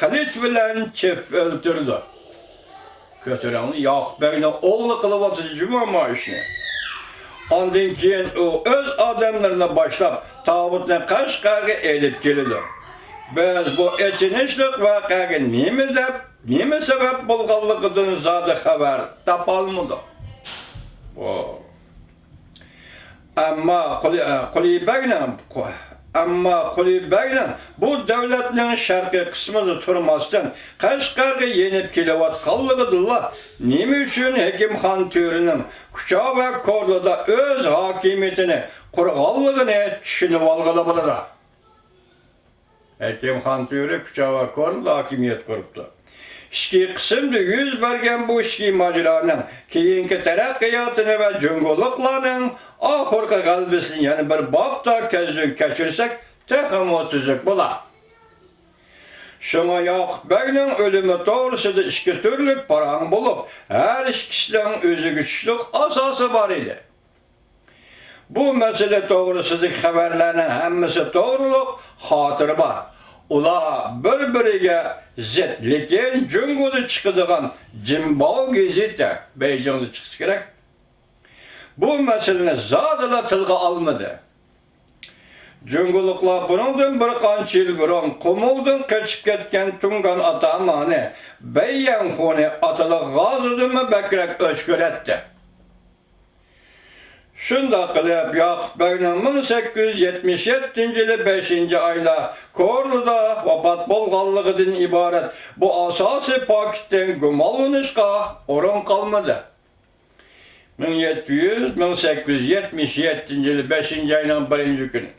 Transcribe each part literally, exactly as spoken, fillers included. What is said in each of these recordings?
قىلىچ بىلەن چېپىپ ئۆلتۈرىدۇ. كۆتۈرۈڭ، ياقۇپ بەگنىڭ ئوغلى قىلىۋاتىدۇ جۇمۇ ما ئىشنى. ئاندىن كېيىن ئۇ ئۆز ئادەملىرىنى باشلاپ، تاۋۇتنى قەشقەرگە ئېلىپ كېلىدۇ. بىز بۇ ئېچىنىشلىق ۋەقەگە نېمە دەپ، نېمە سەۋەب بولغانلىقىدىن زادى خەۋەر تاپالمىدۇق. بۇ ئەمما قۇلى، قۇلى بەگنىڭ، ئەمما قۇلى بەگنىڭ بۇ دۆلەتنىڭ شەرقىي قىسمىدا تۇرماستىن، قەشقەرگە يېنىپ كېلىۋاتقانلىقىدىنلا، نېمە ئۈچۈن ھېكىمخان تۆرىنىڭ كۇچا ۋە كورلىدا ئۆز ھاكىمىيىتىنى قۇرغانلىقىنى چۈشىنىۋالغىلى بولىدۇ. ھېكىمخان تۆرە كۇچا ۋە كورلىدا ھاكىمىيەت قۇرۇپتۇ. ئىچكى قىسىمدا يۈز بەرگەن بۇ ئىچكى ماجىرانىڭ كېيىنكى تەرەققىياتىنى ۋە جۇڭگولۇقلارنىڭ ئاخىرقى غەلىبىسىنى يەنە بىر بابتا كۆزدىن كەچۈرسەك، تېخىمۇ تۈزۈك بولا. شۇڭا ياقۇپ بەگنىڭ ئۆلۈمى توغرىسىدا ئىككى تۈرلۈك پاراڭ بولۇپ، ھەر ئىككىسىنىڭ ئۆزىگە چۈشلۈك ئاساسى بار ئىدى. بۇ مەسىلە توغرىسىدىكى خەۋەرلەرنىڭ ھەممىسى توغرۇلۇق خاتىرە بار. ئۇلار بىر-بىرىگە زىت، لېكىن جۇڭگودا چىقىدىغان جىنباۋ گېزىتى، بېيجىڭدا چىقسا كېرەك، بۇ مەسىلىنى زادىلا تىلغا ئالمىدى. جۇڭگولۇقلار بۇنىڭدىن بىر قانچە يىل بۇرۇن قۇمۇلدىن قېچىپ كەتكەن تۇڭگان ئاتامانى بەي يەنخۇنى ئاتىلىق غازىدىنمۇ بەكرەك ئۆچ كۆرەتتى. شۇنداق قىلىپ، ياقۇپ بەگنىڭ مىڭ سەككىز يۈز يەتمىش يەتتىنچى يىلى بەشىنچى ئايدا كورلىدا ۋاپات بولغانلىقىدىن ئىبارەت بۇ ئاساسىي پاكىتتىن گۇمانلىنىشقا ئورۇن قالمىدى. مىڭ يەتتە يۈز، مىڭ سەككىز يۈز يەتمىش يەتتىنچى يىلى بەشىنچى ئاينىڭ بىرىنچى كۈنى.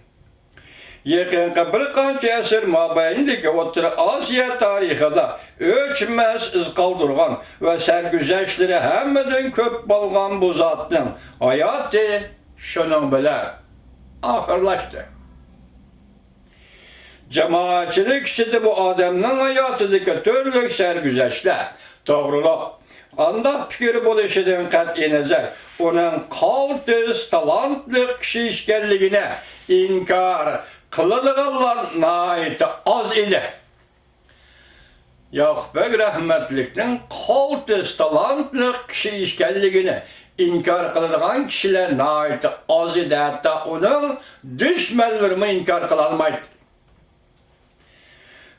يېقىنقى بىر قانچە ئەسىر مابەينىدىكى ئوتتۇرا ئاسىيا تارىخىدا ئۆچمەس ئىز قالدۇرغان ۋە سەرگۈزەشتلىرى ھەممىدىن كۆپ بولغان بۇ زاتنىڭ ھاياتى شۇنىڭ بىلەن ئاخىرلاشتى. جامائەتچىلىك ئىچىدە بۇ ئادەمنىڭ ھاياتىدىكى تۈرلۈك سەرگۈزەشتلەر توغرۇلۇق قانداق پىكىر بولۇشىدىن قەتئىينەزەر، ئۇنىڭ قالتىس تالانتلىق كىشى ئىكەنلىكىنى ئىنكار قىلىدىغانلار ناھايىتى ئاز ئىدى. ياقۇپ بەگ رەھمەتلىكنىڭ قالتىس تالانتلىق كىشى ئىكەنلىكىنى ئىنكار قىلىدىغان كىشىلەر ناھايىتى ئاز ئىدى، ھەتتا ئۇنىڭ دۈشمەنلىرىمۇ ئىنكار قىلالمايتتى.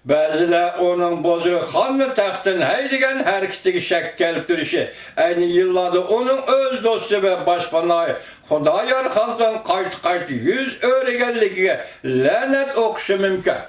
بەزىلەر ئۇنىڭ بۇزرۇخاننى تەختتىن ھەيدىگەن ھەرىكىتىگە شەك كەلتۈرۈشى، ئەينى يىللاردا ئۇنىڭ ئۆز دوستى ۋە باشپاناھى خۇدايارخاندىن قايتا-قايتا يۈز ئۆرۈگەنلىكىگە لەنەت ئوقۇشى مۇمكىن.